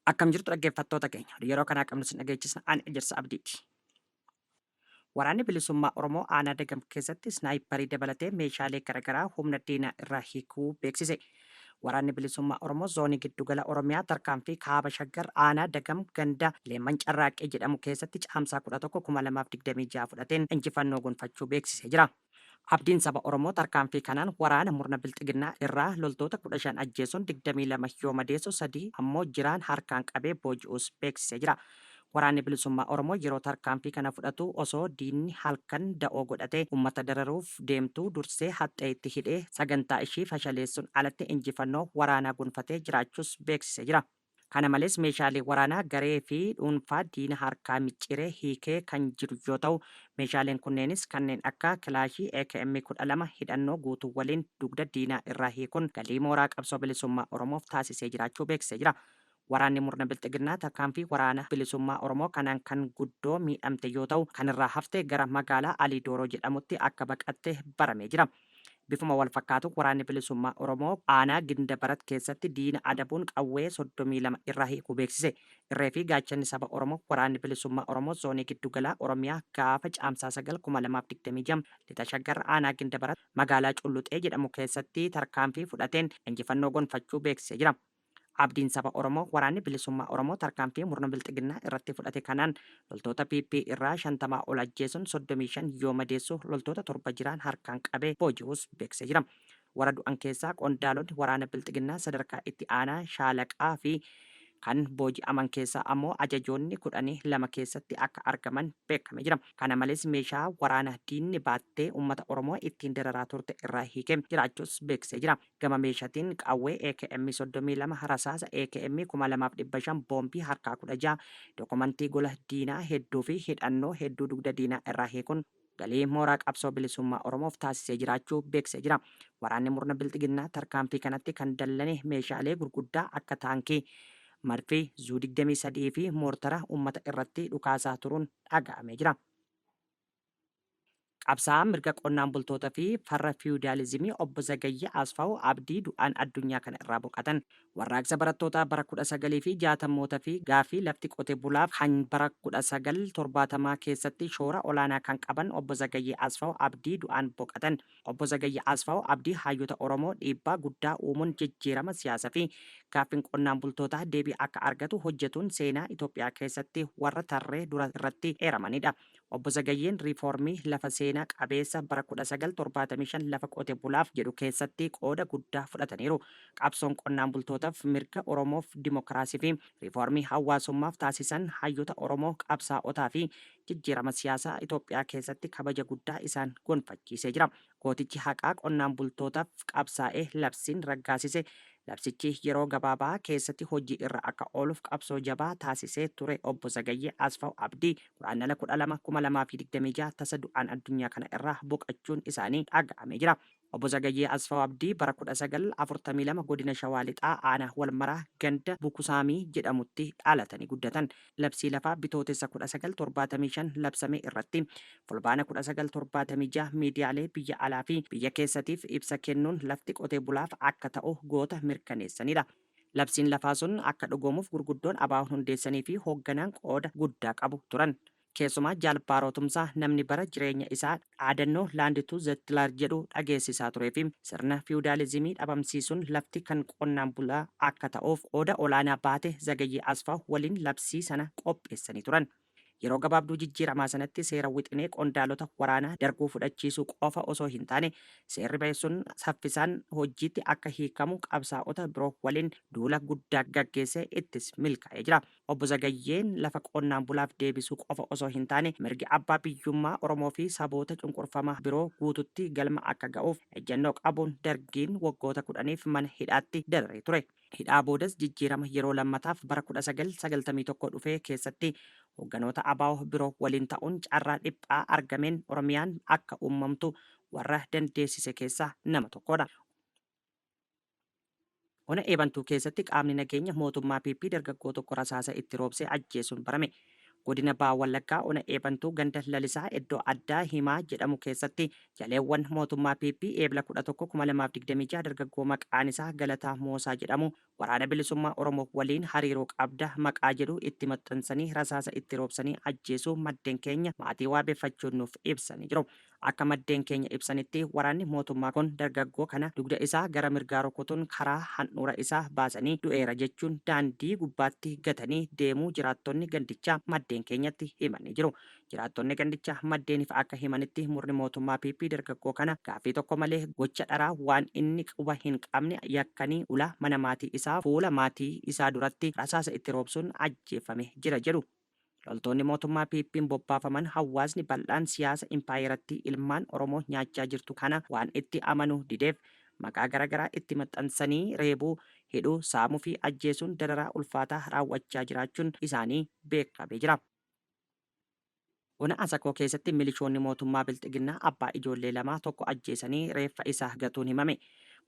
Akkam jirtu dhaggeeffattoota keenya. Yeroo kanaa qabnu sin dhageechisna ani Ejersa Abdiiti. Waraanni Bilisummaa Oromoo Aanaa Dagam keessatti Snaayipparii dabalatee meeshaalee garagaraa humna diinaa irraa hiikuu beeksise. Waraanni Bilisummaa Oromoo Zoonii Giddugala Oromiyaa tarkaanfii Kaaba Shaggar Aanaa Dagam ganda Leemman Carraaqqii jedhamu keessatti Caamsaa 11, 2026 fudhateen injifannoo gonfachuu beeksisee jira. Abdiin saba Oromoo tarkaanfii kanaan waraana murna Bilxiginnaa irraa loltoota 15 ajjeesuun 22 yoo madeessu 3 ammoo jiraan harkaan qabee booji'uus beeksisee jira. Waraanni Bilisummaa Oromoo yeroo tarkaanfii kana fudhatu osoo diinni halkan da'oo godhatee uummata dararuuf deemtuu dursee haxxee itti hidhee sagantaa ishii fashaleessuun alatti injifannoo waraanaa gonfatee jiraachuus beeksisee jira. Kana malees meeshaalee waraanaa garee fi dhuunfaa diina harkaa micciiree hiikee kan jiru yoo ta'u, meeshaaleen kunneenis kanneen akka kilaashii akm 12 hidhannoo guutuu waliin dugda diinaa irraa hiikuun galii mooraa qabsoo bilisummaa Oromoof taasisee jiraachuu beeksisee jira. Waraanni murna Bilxiginnaa tarkaanfii Waraana Bilisummaa Oromoo kanaan kan guddoo miidhamte yoo ta'u, kan irraa hafte gara magaalaa Alii Dooroo jedhamutti akka baqatte baramee jira. Bifuma wal fakkaatuun Waraanni Bilisummaa Oromoo aanaa Gindabarat keessatti diina adabuun qawwee 32 irraa hiikuu beeksise. Irree fi gaachanni saba Oromoo Waraanni Bilisummaa Oromoo Zoonii Giddu Galaa Oromiyaa gaafa Caamsaa 9, 2026 Lixa Shaggar aanaa Gindabarat magaalaa Culluxee jedhamu keessatti tarkaanfii fudhateen injifannoo gonfachuu beeksisee jira. Abdiin saba Oromoo Waraanni Bilisummaa Oromoo tarkaanfii murna Bilxiginnaa irratti fudhate kanaan loltoota PP irraa 50 ol ajjeesuun 35 yoo madeessu loltoota 7 jiraan harkaan qabee booji'uus beeksisee jira. Warra du'an keessaa qondaalonni waraana Bilxiginnaa sadarkaa itti aanaa shaalaqaa fi kan booji'aman keessaa ammoo ajajoonni kudhanii 2 keessatti akka argaman beekamee jira. Kana malees meeshaa waraana diinni baattee uummata Oromoo ittiin dararaa turte irraa hiikee jiraachuus beeksisee jira. Gama meeshatiin qawwee akm 32, rasaasa akm 2500, boombii harkaa 16, dokomantii gola diinaa hedduu fi hidhannoo hedduu dugda diinaa irraa hiikuun galii mooraa qabsoo bilisummaa Oromoof taasisee jiraachuu beeksisee jira. Waraanni murna Bilxiginnaa tarkaanfii kanatti kan dallane meeshaalee gurguddaa akka taankii, madfii, zuu 23 fi moortara uummata irratti dhukaasaa turuun dhaga'amee jira. Qabsaa'aan mirga qonnaan bultoota fi farra fiwudaalizimii Obbo Zagayyee Asfaaw Abdii du'aan addunyaa kana irraa boqatan. Warraaqsa barattootaa bara 1960moota fi gaaffii lafti qote bulaaf kan bara 1970 keessatti shoora olaanaa kan qaban Obbo Zagayyee Asfaaw Abdii du'aan boqatan. Obbo Zagayyee Asfaaw Abdii haayyota Oromoo dhiibbaa guddaa uumuun jijjiirama siyaasa fi gaaffiin qonnaan bultootaa deebii akka argatu hojjetuun seenaa Itoophiyaa keessatti warra tarree dura irratti eeramanidha. Obbo Zagayyeen riifoormii lafa seena qabeessa bara 1975 lafa qote bulaaf jedhu keessatti qooda guddaa fudhataniiru. Qabsoon qonnaan bultootaf, mirga Oromoof, dimokiraasii fi riifoormii hawaasummaaf taasisan hayyota Oromoo, qabsaa'otaa fi jijjiirama siyaasaa Itoophiyaa keessatti kabaja guddaa isaan gonfachiisee jira. Gootichi haqaa qonnaan bultootaf qabsaa'ee labsiin raggaasise Labsichi yeroo gabaabaa keessatti hojii irra akka ooluuf qabsoo jabaa taasisee ture Obbo Zagayyee Asfaw Abdii Guraandhala 12, 2026 tasa du'aan addunyaa kana irraa boqachuun isaanii dhaga'amee jira. Obbo Zagayyee Asfaw Abdii bara 1942 Godina Shawaa Lixaa Aanaa Walmaraa ganda Bukusaamii jedhamutti dhalatanii guddatan. Labsii lafaa Bitootessa 1975 labsame irratti Fulbaana 1976 miidiyaalee biyya alaa fi biyya keessatiif ibsa kennuun lafti qotee bulaaf akka ta'u goota mirkaneessanidha. Labsiin lafaa sun akka dhugoomuuf gurguddoon ABOn hundeessanii fi hoogganaan qooda guddaa qabu turan. Keessumaa Jaal Baaroo Tumsaa namni bara jireenya isaa dhaadannoo Land to the Tiller jedhu dhageessisaa turee fi sirna fiwudaalizimii dhabamsiisuun lafti kan qonnaan bulaa akka ta'uuf qooda olaanaa bahate Zagayyee Asfaaw waliin labsii sana qopheessanii turan. Yeroo gabaabduu jijjiiramaa sanatti seera wixinee qondaalota waraanaa Darguu fudhachiisuu qofa osoo hin taane seerri bahe sun saffisaan hojjiitti akka hiikamu qabsaa'ota biroo waliin duula guddaa gaggeessee ittis milkaa'ee jira. Obbo Zagayyeen lafa qonnaan bulaaf deebisuu qofa osoo hin taane mirgi abbaa biyyummaa Oromoo fi saboota cunqurfamaa biroo guututti galma akka ga'uuf ejjennoo qabuun Dargiin waggoota kudhaniif mana hidhaatti dararee ture. Hidhaa boodas jijjiirama yeroo lammataaf bara 1991 dhufee keessatti hoogganoota ABO biroo waliin ta'uun carraa dhiphaa argameen Oromiyaan akka uummamtu warra dandeessise keessaa nama tokkoodha. Ona Eebantuu keessatti qaamni nageenya mootummaa PP dargaggoo tokko rasaasa itti roobsee ajjeesuun barame. Godina Baha Wallaggaa Ona Eebantuu ganda Lalisaa iddoo addaa Himaa jedhamu keessatti jaleewwan mootummaa PP Eebla 11, 2026 dargaggoo maqaan isaa Galataa Moosaa jedhamu Waraana Bilisummaa Oromoo waliin hariiroo qabda maqaa jedhu itti maxxansanii rasaasa itti roobsanii ajjeesuu maddeen keenya maatii waabeffachuun nuuf ibsanii jiru. Akka maddeen keenya ibsanitti waraanni mootummaa kun dargaggoo kana dugda isaa gara mirgaa rukutuun karaa handhuura isaa baasanii du'eera jechuun daandii gubbaatti gatanii deemuu jiraattonni gandichaa maddeen keenyatti himanii jiru. Jiraattonni gandichaa maddeeniif akka himanitti murni mootummaa PP dargaggoo kana gaaffii tokko malee gocha dharaa waan inni quba hin qabne yakkanii ulaa mana maatii isaa fuula maatii isaa duratti rasaasa itti roobsuun ajjeeffame jira jedhu. Loltoonni mootummaa PPn bobbaafaman hawaasni bal'aan siyaasa impaayerattii ilmaan Oromoo nyaachaa jirtu kana waan itti amanuu dideef maqaa garaagaraa itti maxxansanii reebuu, hidhuu, saamuu fi ajjeesuun dararaa ulfaataa raawwachaa jiraachuun isaanii beekamee jira. Ona Asakoo keessatti milishoonni mootummaa Bilxiginnaa abbaa ijoollee lamaa tokko ajjeesanii reeffa isaa gatuun himame.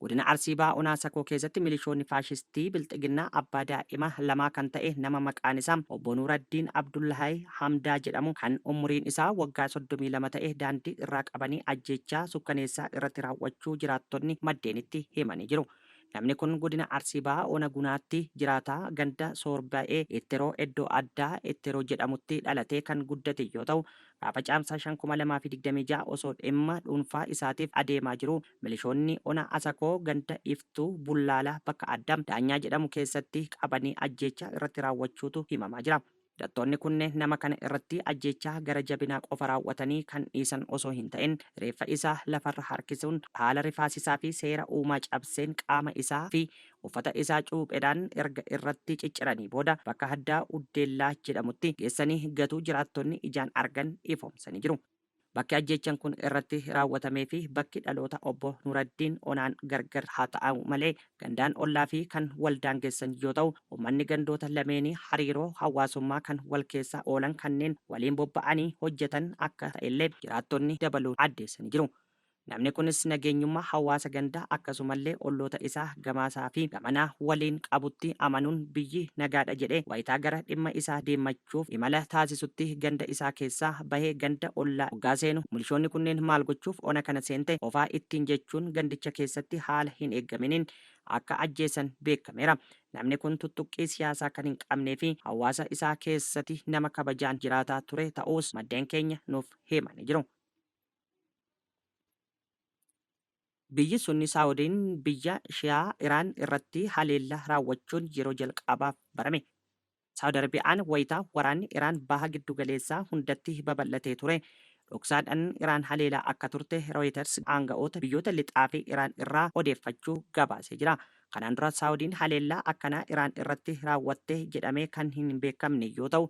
Godina Arsii Bahaa Ona Asakoo keessatti milishoonni faashistii Bilxiginnaa abbaa daa'ima lamaa kan ta'e nama maqaan isaa Obbo Nuuraddiin Abdullahay Hamdaa jedhamu kan ummuriin isaa waggaa 32 ta'e daandii irraa qabanii ajjeechaa sukkaneessaa irratti raawwachuu jiraattonni maddeenitti himanii jiru. Namni kun godina Arsii Bahaa Ona Gunaatti jiraataa ganda Soorba'ee Itteroo iddoo addaa Itteroo jedhamutti dhalatee kan guddate yoo ta'u, gaafa Caamsaa 5, 2026 osoo dhimma dhuunfaa isaatiif adeemaa jiruu milishoonni Ona Asakoo ganda Iftuu Bullaalaa bakka addaa Daanyaa jedhamu keessatti qabanii ajjeechaa irratti raawwachuutu himamaa jira. Hidhattoonni kunneen nama kana irratti ajjeechaa gara jabinaa qofa raawwatanii kan dhiisan osoo hin ta'in reeffa isaa lafarra harkisuun haala rifaasisaa fi seera uumaa cabseen qaama isaa fi uffata isaa cuuphedhaan erga irratti cicciranii booda bakka addaa Uddeellaa jedhamutti geessanii gatuu jiraattonni ijaan argan ifoomsanii jiru. Bakki ajjeechan kun irratti raawwatamee fi bakki dhaloota Obbo Nuraddiin onaan gargar haa ta'au malee gandaan ollaa fi kan wal daangessan yoo ta'u, ummanni gandoota lameenii hariiroo hawaasummaa kan wal keessa oolan kanneen waliin bobba'anii hojjetan akka ta'ellee jiraattonni dabaluun addeessanii jiru. Namni kunis nageenyummaa hawaasa gandaa akkasumallee olloota isaa gamaasaa fi gamanaa waliin qabutti amanuun biyyi nagaadha jedhee wayitaa gara dhimma isaa deemmachuuf imala taasisutti ganda isaa keessaa bahee ganda ollaa oggaa seenu milishoonni kunneen maal gochuuf ona kana seente qofaa ittiin jechuun gandicha keessatti haala hin eeggaminiin akka ajjeesan beekameera. Namni kun tuttuqqii siyaasaa kan hin qabnee fi hawaasa isaa keessatti nama kabajaan jiraataa ture ta'uus maddeen keenya nuuf himanii jiru. Biyyi Sunnii Saawudiin biyya Shiyaa Iraan irratti haleellaa raawwachuun yeroo jalqabaaf barame. Saawud Arabiyaan wayita waraanni Iraan Baha Giddugaleessaa hundatti babal'atee ture dhoksaadhan Iraan haleelaa akka turte Rooyiters aanga'oota biyyoota Lixaa fi Iraan irraa odeeffachuu gabaasee jira. Kanaan dura Saawudiin haleellaa akkanaa Iraan irratti raawwatte jedhamee kan hin beekamne yoo ta'u,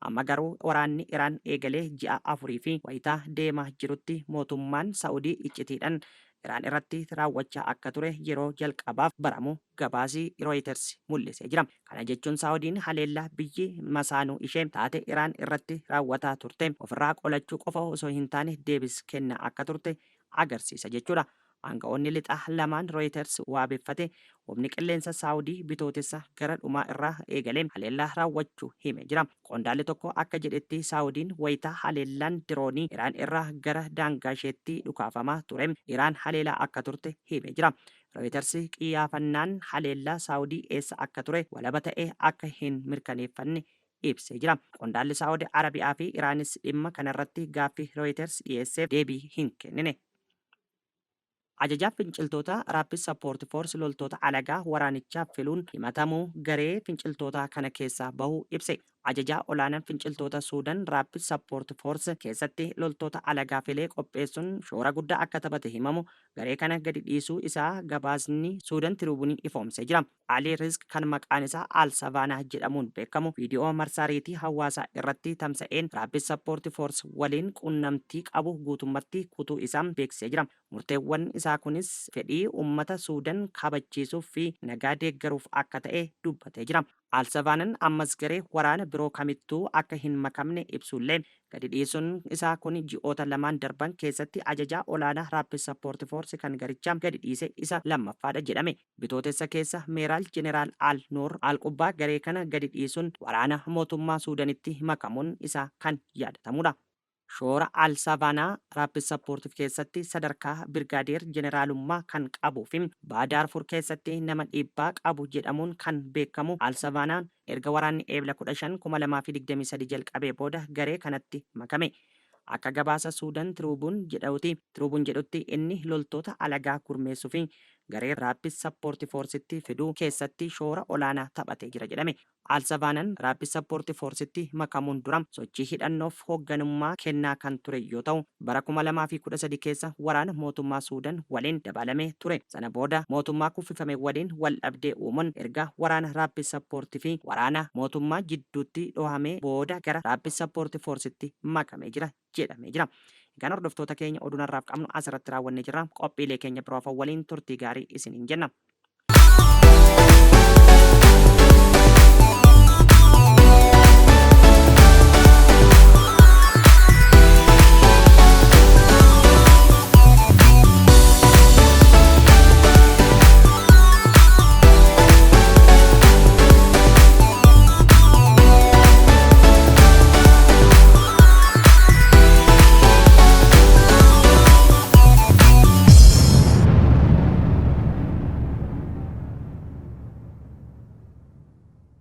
amma garuu waraanni Iraan eegalee ji'a afuriifi wayita deemaa jirutti mootummaan Sa'udii iccitiidhan Iraan irratti raawwachaa akka ture yeroo jalqabaaf baramuu gabaasi Rooyiters mul'isee jira. Kana jechuun Saawudiin haleellaa biyyi masaanuu ishee taate Iraan irratti raawwataa turte ofirraa qolachuu qofa osoo hin taane deebis kennaa akka turte agarsiisa jechuudha. Aanga'oonni Lixaa lamaan Rooyiters waabeffate humni qilleensa Saawudii Bitootessa gara dhumaa irraa eegalee haleellaa raawwachuu hime jira. Qondaalli tokko akka jedhetti Saawudiin wayita haleellaan diroonii Iraan irraa gara daangaasheetti dhukaafamaa ture Iraan haleelaa akka turte hime jira. Rooyiters qiyyaafannaan haleellaa Saawudii eessa akka ture walaba ta'ee akka hin mirkaneeffanne ibsee jira. Qondaalli Saawudi Arabiyaa fi Iraanis dhimma kanarratti gaaffii Rooyiters dhiyeesseef deebii hin kennine. Ajajaan finciltoota Rapid Support Force loltoota alagaa waraanichaaf filuun himatamuu garee finciltootaa kana keessaa bahuu ibse. Ajajaa olaanaan finciltoota Suudan Rapid Support Force keessatti loltoota alagaa filee qopheessuun shoora guddaa akka taphate himamu garee kana gadi dhiisuu isaa gabaasni Suudan Tiribuunii ifoomsee jira. Alii Rizq kan maqaan isaa Al Savannah jedhamuun beekamu viidiyoo marsaariitii hawaasaa irratti tamsa'een Rapid Support Force waliin quunnamtii qabu guutummatti kutuu isaa beeksisee jira. Murteewwan isaa kunis fedhii ummata Suudan kabachiisuuf fi nagaa deeggaruuf akka ta'e dubbatee jira. Al-Savaanan ammas garee waraana biroo kamittuu akka hin makamne ibsullee, gadi dhiisuun isaa kun ji'oota lamaan darban keessatti ajajaa olaanaa Rapid Support Force kan garichaa gadi dhiise isa lammaffaadha jedhame. Bitootessa keessa Meeraal Jeneraal Al Noor Al Qubbaa garee kana gadi dhiisuun waraana mootummaa Suudanitti makamuun isaa kan yaadatamudha. Shoora Al Savaanaa Rapid Support keessatti sadarkaa Birgaadeer Jeneraalummaa kan qabuu fi Baha Daarfur keessatti nama dhiibbaa qabu jedhamuun kan beekamu Al Savaanaan erga waraanni Eebla 15, 2023 jalqabee booda garee kanatti makame. Akka gabaasa Suudan Tiruubuun jedhauti Tiruubuun jedhutti inni loltoota alagaa gurmeessuu fi garee Rapid Support Force'tti fiduu keessatti shoora olaanaa taphatee jira jedhame. Al-Savaanan Rapid Support Force'tti makamuun dura sochii hidhannoof hoogganummaa kennaa kan ture yoo ta'u, bara 2013 keessa waraana mootummaa Suudan waliin dabalamee ture. Sana booda mootummaa kuffifame waliin waldhabdee uumuun erga waraana Rapid Support fi waraana mootummaa jidduutti dhohamee booda gara Rapid Support Force'tti makamee jira jedhamee jira. Egaan hordoftoota keenya oduun har'aaf qabnu asirratti raawwannee jirra. Qophiilee keenya biroo hafan waliin turtii gaarii isiniin jenna.